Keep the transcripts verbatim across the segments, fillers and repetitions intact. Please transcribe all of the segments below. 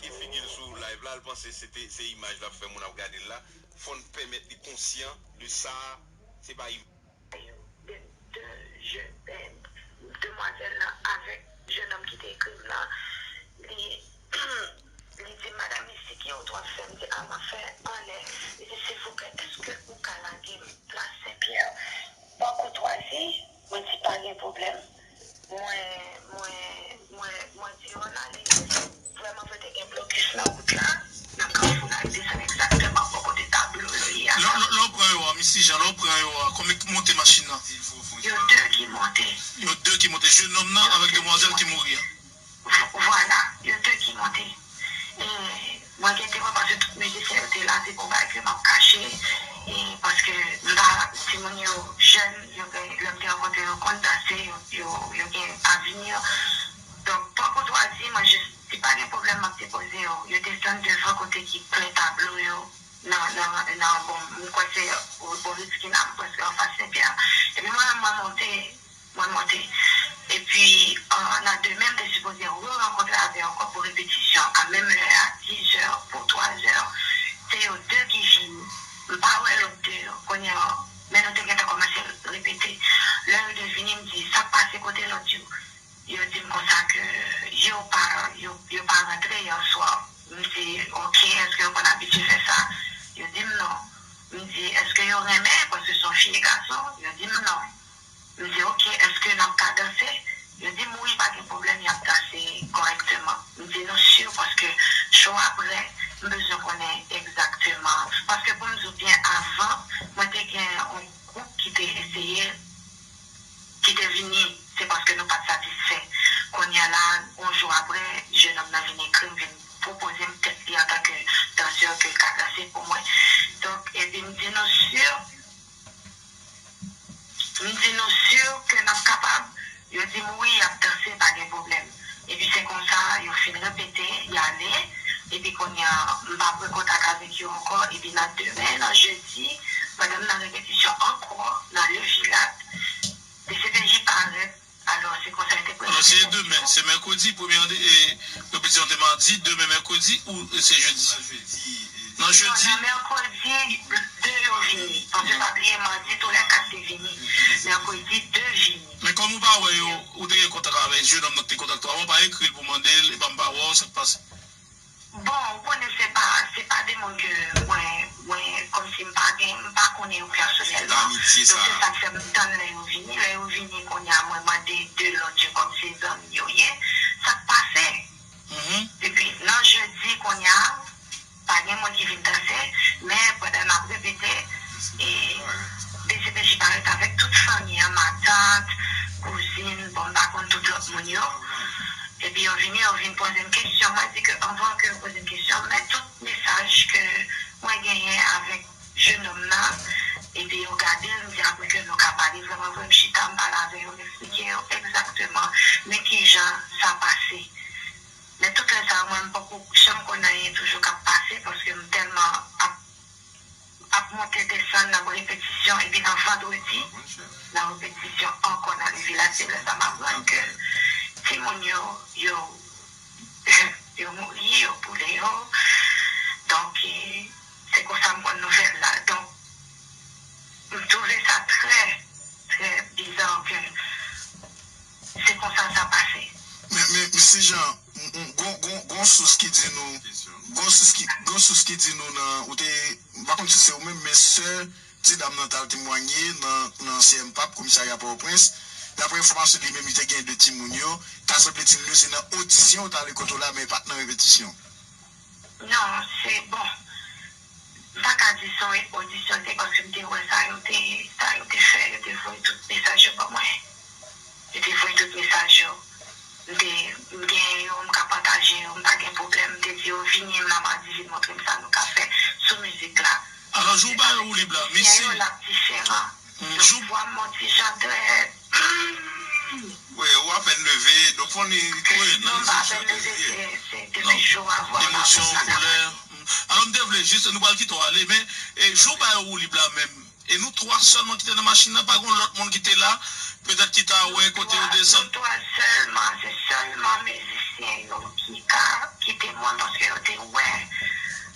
Ki figi l sou live la, l panse se te, se imaj l ap fè moun ap gade l la. Fò n pèmèt li konsyan de sa, se pa imaj. De, de, je, demwazèl lan avèk jennonm ki te ekri m lan, li, li di, "Madan Mistik, ki wout w ap fè?" M di, "A, m ap fè anlè." Li di, "Silvouplè, èske ou ka lage m plas Senpyè?" Pa koutwazi, mwen di, "Pa gen pwoblèm." Mwen, mwen, mwen, mwen di yo la, li vrèman vre te gen blokis nan wout la, nan Kafou la, li desann egzakteman bò kote tablo yo ye a. Lè, lè, lè w pran yo a, Misi Jan, lè w pran yo a, konbyen ki monte machin nan? Yo de ki monte. Yo de ki monte, jennonm nan avèk demwazèl ki mouri an. Vwala, yo de ki monte. E mwen gen temwen paske tout mizisyen yo te la, se pa yon bagay ke m ap kache. E paske m pa, timoun yo jèn, yo gen, lè m te rankontre yo konn danse, yo, yo, yo gen avni. Donk, pa koutwazi, mwen jis di pa gen pwoblèm, m ap depoze yo. Yo desann devan kote ki plen tablo yo, nan, nan, nan, bon, m kwè se bò Ritz Kina, m kwè se anfas Senpyè. Epi mwen menm, mwen monte, mwen monte. Epi, an, nan demen, m te sipoze re-rankontre avè yo ankò pou repetisyon a menm lè a, diz è pou twa zè. Se yo de ki vini. M pa wè lòt de yo. Kounye a, men nou te gentan kòmanse repete. Lè yo de vini, m di, "Sa k pase, kote lòt yo?" Yo di m konsa ke yo pa, yo, yo pa rantre yè swa. M di, "Oke, èske yo konn abitye fè sa?" Yo di m non. M di, "Èske yo renmen, paske se yon fi e gason?" Yo di m non. M di, "Oke, èske n ap ka danse?" Yo di m, "Wi, pa gen pwoblèm, y ap danse kòrèkteman." M di, "Nou si, paske cho a prè, m bezwen konnen egzakteman." Paske pou m di w byen, avan, mwen te gen yon gwoup ki te eseye, ki te vini, se paske nou pa t satisfè. Kounye a la, yon jou apre, jennonm nan vin ekri m, vin pwopoze m tèt li antanke dansè ke l ka danse pou mwen. Donk, epi m di nou si, m di nou si ke n ap kapab. Yo di m wi, y ap danse, pa gen pwoblèm. Epi se konsa, yo fin repete, y ale. Epi kounye a, m pa pran kontak avèk yo ankò. Epi nan demen, nan jedi, pandan m nan repetisyon ankò, nan Le Vilat, D C P J parèt. Alò, se konsa yo te prezante. Alò, se demen, se mèkredi, premye rande-, e, repetisyon te madi, demen mèkredi ou, e, se jedi? Nan jedi. Non, nan mèkredi, de yo vini. Paske pa bliye, madi, toulèka te vini. Mèkredi, de vini. Men kòm ou pa wè yo, ou te gen kontak avèk jennonm nan ki te kontakte w avan, ou pa ekri l pou mande l, epa m pa wè w, sa k pase? Bon, ou konnen se pa, se pa de moun ke mwen, mwen, kòmsi m pa gen, m pa konnen yo pèsonèlman. Donk, se sa k fè m tann lè yo vini. Lè yo vini, kounye a, mwen mande de lòt yo kòm se zanmi yo ye. Sa k pase? Epi, nan jedi, kounye a, pa gen moun ki vin danse, men pandan n ap repete, e, D C P J parèt avèk tout fanmi an, matant, kouzin, bon, m pa konn tout lòt moun yo. Epi yo vini, yo vin poze m kesyon. Mwen di ke anvan ke yo poze m kesyon, men tout mesaj ke mwen genyen avèk jennonm nan, epi yo gade l, m di apre ke nou ka pale vrèman vre, m chita, m pale avè yo, m eksplike yo egzakteman men kijan sa pase. Men tout lè sa yo, mwen, m poko janm konn anyen toujou k ap pase, paske m tèlman ap ap monte desann nan repetisyon, epi nan vandredi, nan repetisyon ankò nan Le Vilat, se lè sa m aprann ke timoun yo, yo, yo mouri, yo boule yo. Donk, e, se konsa m konn nouvèl la. Donk, m twouve sa trè, trè biza ke se konsa sa pase. Men, men, men Misi Jan, m, m, gon, gon, gon sous ki di nou, gon sous ki, gon sous ki di nou nan, ou te, m pa konn si se ou menm, men sè ti dam nan t al temwanye nan, nan C M pap, komisarya Pòtoprens. Daprè enfòmasyon li menm, li te gen de timoun yo, ta sanble timoun yo se nan odisyon yo t ale kote w la, men pa t nan repetisyon. Non, se bon. M pa ka di se yon odisyon te, paske m te wè sa yo te, sa yo te fè, yo te voye tout mesaj yo ban mwen. Yo te voye tout mesaj yo. M te, m gen yo, m ka pataje yo, m pa gen pwoblèm. M te di yo, "Vini, m la madi, vin montre m sa nou ka fè sou mizik la." Alò, jou w ba yo woulib la, Misi. Yo, l ap diferan. Jou vwa m yon ti jan trè, wi, ou apèn leve, donk fò ni, wi, non, m pa apèn leve, se, se depi jou a vwa m pa bon sa. Alò, m te vle jis, nou pral kite w ale, men, e, jou w ba yo woulib la menm, e nou twa sèlman ki te nan machin nan, pa gen lòt moun ki te la, petèt ki ta wè kote yo desann? Nou twa sèlman, se sèlman mizisyen yo ki ka, ki te mwen, paske yo te wè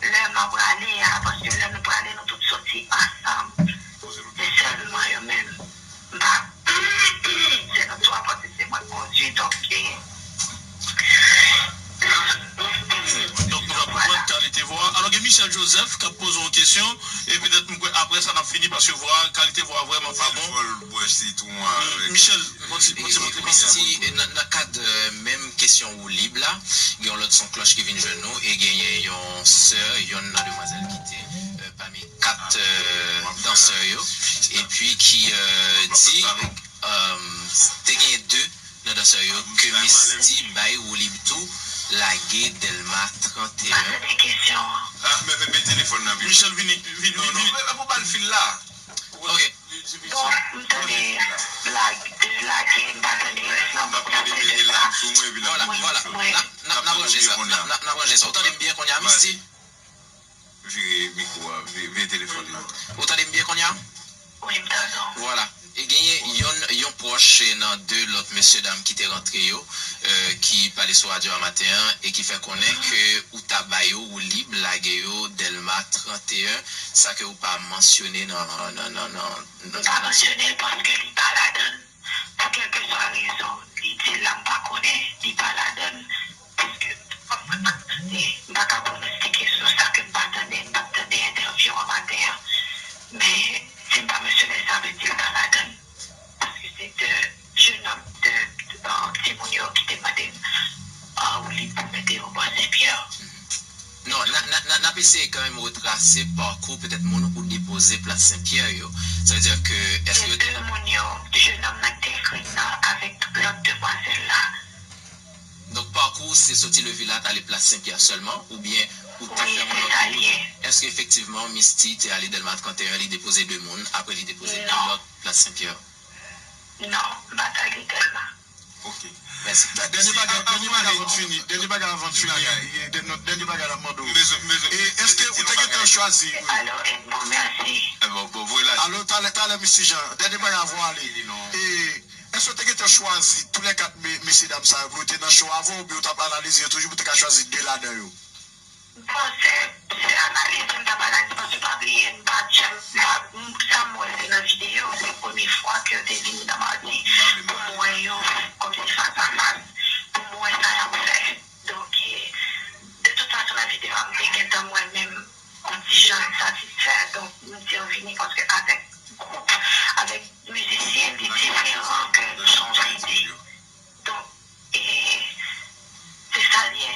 lè m ap prale a, paske lè nou prale, nou tout soti ansanm. Se sèlman yo menm. M pa, se nou twa, paske se mwen k kondui, donk, e, Donk, nou ka konprann kalite vwa. Alò, gen Michel Joseph k ap poze yon kesyon, e petèt nou kwè apre sa n ap fini, paske vwa, kalite vwa vrèman pa bon. Michel, kontinye, kontinye, kontinye. Nan, nan kad, euh, menm kesyon woulib la, gen yon lòt son klòch ki vin jwenn nou, e genyen yon sè, yonn nan demwazèl ki te, euh, pami kat, euh, dansè yo, epi ki, euh, di, euh, te genyen de nan dansè yo ke Misty bay woulib tou, lage Dèlma trannteyen. Mande kesyon an. Ah, men men telefòn nan vini. Michel, vini, vini, Non, non, vini. men pou bal fil la. Ok. Bon, m tande blag de lage, m pa tande rès nan M ap tande mete lag sou mwen, epi l ap Vwala, mete vwala. sou N ap, n ap, n ap ranje sa. N ap, n ap ranje sa. Ou tande m byen kounye a, Misty? Vire mikwo a, vi- vire telefòn nan. Ou tande m byen kounye a? Wi, m tande w. Vwala. E genyen yon, yon pwòch nan de lòt mesye dam ki te rantre yo, euh, ki pale sou radyo a maten an e ki fè konnen ke ou ta ba yo woulib lage yo Dèlma trannteyen, sa ke ou pa mansyone nan, nan, nan, nan, M pa mansyone l paske li pa ladan l. Pou kèlkeswa rezon, li di l la, m pa konnen, li pa ladan l. Paske, kòm mwen pa t tande, m pa ka pwonostike sou sa ke m pa tande, m pa t tande entèvyou an maten an. Men, si m pa mansyone l, sa vle di l pa ladan l. Paske se de jenòm, de, de, euh, timoun yo ki te mande m, euh, woulib pou mete yo bò Senpyè. Non, n a- n a- n a- n ap eseye kanmenm retrase pakou petèt moun ou depoze Plas Senpyè yo. Sa vle di ke èske Se yo te de moun yo, jenòm nan ki te ekri m nan avèk lòt demwazèl la. Donk, pakou se soti Levilat ale Plas Senpyè sèlman, oubyen ou te Wi, fè yon se lòt sa wout? l ye. Èske efektivman Misty te ale Dèlma trannteyen, li depoze de moun, apre li depoze de Non. lòt Plas Senpyè? Non, m pa t ale Dèlma. Ok. Mèsi. Dènye bagay, dènye bagay avan n fini. Dènye bagay avan n fini. Dènye bagay n ap mande w. M bezwen, m bezwen. E èske ou te gentan chwazi? Alò, e bon, mèsi. Eh, bon, bon, voye la. Alò, talè, talè, Misty Jean, dènye bagay avan w ale. E èske ou te gentan chwazi tou lè kat me- mesye dam sa yo pou yo te nan show avè w, oubyen ou t ap analize yo toujou pou te ka chwazi de ladan yo? Bon, se, se analiz m t ap analize, paske pa bliye, m pa t janm, m pa, m- sa m wè se nan videyo, se premye fwa ke yo te vin nan Madi pou m wè yo kòmsi fas a fas, pou m wè sa y ap fè. Donk, e, de tout fason, nan videyo a, m te gentan mwen menm yon ti jan satisfè, donk, m di yo vini, paske avèk gwoup, avèk mizisyen, li diferan ke son vre di. Donk, e, se sa l ye.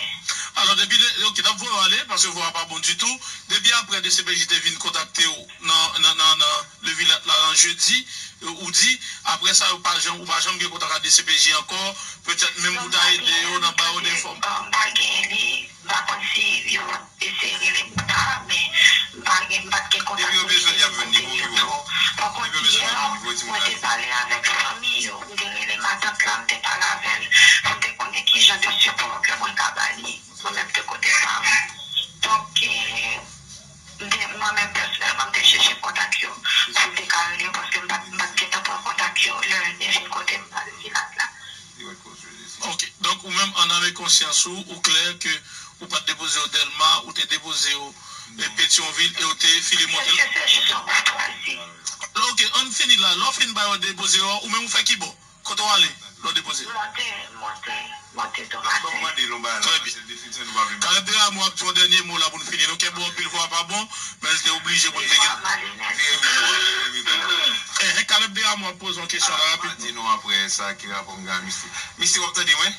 Alò, depi de, ok, n ap voye w ale, paske vwa a pa bon ditou. Depi apre D C P J te vin kontakte w nan, nan, nan, nan Levilat la nan jedi, ou di, apre sa, yo pa janm, ou pa janm gen kontak ak D C P J ankò, petèt menm pou ta ede yo nan ba yo de fòm. M pa gen li, m pa konn si yo eseye rele m ou pa, men m pa gen, m pa t gen kontak. Depi yo bezwen li ap jwenn li, pou yo. Pa kont, yè, mwen te pale avèk fanmi yo, m te rele matant la, m te pale avè l, pou m te konnen ki jan de sipò ke mwen ka ba li, mwen menm de kote pa m. Donk, e, m te, mwen menm pèsonèlman, m te chèche kontak yo, pou m te ka rele yo, paske m pa t, m pa t gentan pran kontak yo, lè yo te vin kote m nan Levilat la. Ok, donk ou menm, an ame konsyans ou, ou klè ke ou pa t depoze yo Dèlma, ou te depoze yo, e, Petyonvil, e ou te file monte. Se, se jis yon koutwazi. Ok, ann fini la. Lè w fin ba yo depoze yo, ou menm ou fè ki bò? Kote w ale lè w depoze yo? Monte, monte, monte Tomasen. Ban m mande l yon bagay la, Trè paske definitman nou pa vle. Caleb Desrameaux ap di yon dènye mo la pou n fini. Nou kenbe w anpil, vwa a pa bon, men l te oblije pou l te gen. Vire mikwo a, vire mikwo a. Eh, Caleb Desrameaux ap poze yon kesyon la rapid. Di nou apre sa ki rapò m gen a Misty. Misty, w ap tande mwen?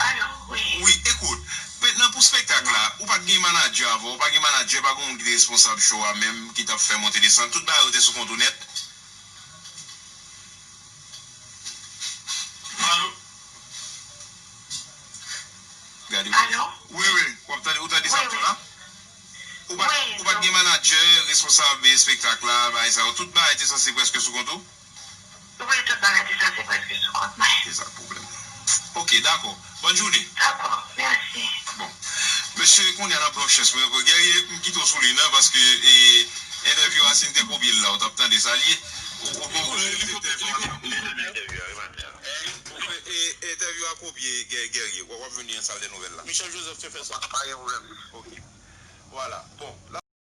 Alo, wi. Wi, ekout, mentnan pou spektak la, ou pa t gen manadjè avè w, ou pa gen manadjè, pa gen moun ki te responsab show a menm, ki t ap fè monte desann, tout bagay yo te sou kont ou nèt? Alo? Gade. Alo? Wi, wi, w ap tande, ou tande sa m di w la? Ou pa, Wi, ou pa t gen manadjè, responsab espektak la, bagay sa yo, tout bagay te sanse prèske sou kont ou? Wi, tout bagay te sanse prèske sou kont mwen. Se sa k pwoblèm nan. Ok, dakò. Bòn jounen. Dakò, mèsi. Bon. Mesye, kounye a n ap ba w chans mwen ankò. Guerrier, m kite w sou liy nan paske, e, entèvyou a, si n te kopye l la, ou t ap tande sa l ye. Ou, ou, ou, ou, Entèvyou a kopye Guerrier. W ap vini nan sal de nouvèl la. Michel Joseph te fè sa. Pa gen pwoblèm. Ok. Vwala. Bon.